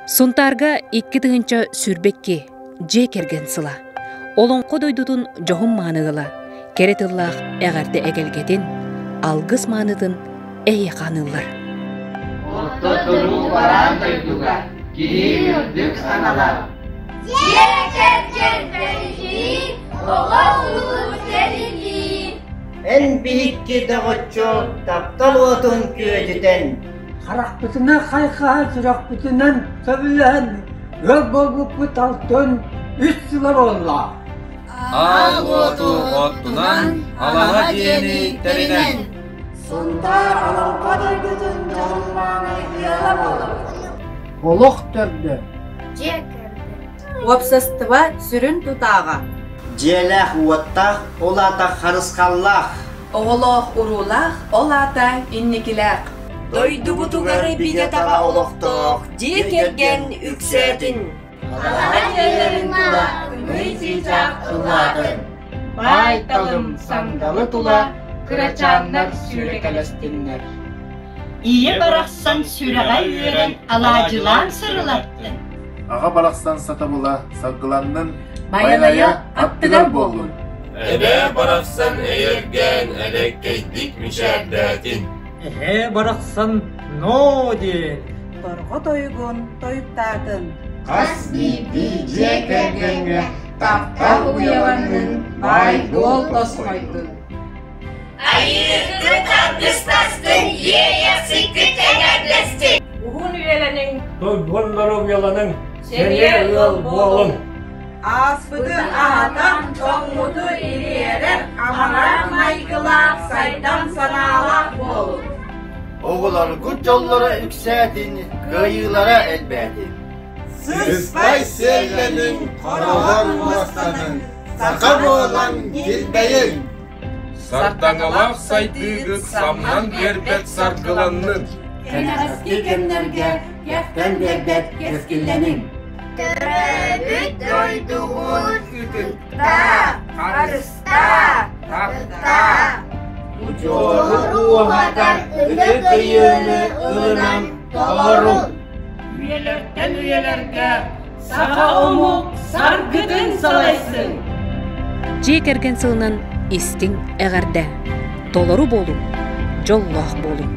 Сунтаарга 2022 дьиэ кэргэн сыла. Олоҥхо дойдутун дьоһун мааны ыала, кэрэ тыллаах эҕэрдэ эгэлгэтин, алгыс маанытын эһиэхэ аныыллар. Орто туруу бараан дойдуга киһи үрдүк саналар. Дьиэ кэргэн бэринии, оҕо улуу тэринии. Эн биһикки доҕоччу таптал уотун күөдьүтэн Харахпытынан хайхаһан, сүрэхпитинэн сөбүлэһэн ыал буолбуппут алтын үс сыла буолла. Аал уоту оттунан, алаһа дьиэни тэринэн. Сунтаар Олоҥхо дойдутун дьоһун-мааны ыала буолабыт. Олох төрдө. Дьиэ кэргэн. Уопсастыба сүрүн тутааҕа. Дьиэлээх уоттаах, ол аата харысхаллаах. Оҕолоох-уруулаах, ол аата инникилээх. Дойдубутугар бигэ-таҕа олохтоох дьиэ кэргэн үксээтин! Алаһа дьиэлэрин тула ымыы чыычаах ыллаатын! Баай-талым сандалы тула кырачааннар сүүрэкэлэстиннэр. Ийэ барахсан сүрэҕэ үөрэн алаадьылаан сырылаттын. Аҕа барахсан сатабыла саргыланнын, Байанайа аттыгар буоллун. Эбээ барахсан эйэргээн элэккэйдик мичээрдээтин. Эһээ барахсан ноо диэн. Торҕо тойугун тойуктаатын. Хас биирдии дьиэ кэргэҥҥэ таптал уйаланнын, баай-дуол тосхойдун. Айыыгыт аргыстастын, иэйэхсиккит эҥэрдэстин! Уһун үйэлэниҥ, Дойдугар доруобуйаланыҥ, сэниэ ыал буолуҥ! Ааспыты аһатан, тоҥмуту ириэрэр, амарах майгылаах, сайдам санаалаах буолуҥ! Оҕолоргут дьоллоро үксээтин, кыайыылара элбээтин! Сыспай сиэллэниҥ, хороҕор муостаныҥ, саха буолан килбэйиҥ! Сардаҥалаах сайдыыгыт самнан биэрбэт саргыланнын! Кэнэҕэски кэмнэргэ кэхтэн биэрбэт кэскиллэниҥ! Төрөөбүт дойдугут ытыктаа, харыстаа, таптаа! Удьуору ууһатар ытык ыйыыны ылынан толоруҥ! Үйэлэртэн үйэлэргэ саха омук саргытын салайсын! Дьиэ кэргэн сылынан истиҥ эҕэрдэ! Толору буолуҥ, дьоллоох буолуҥ!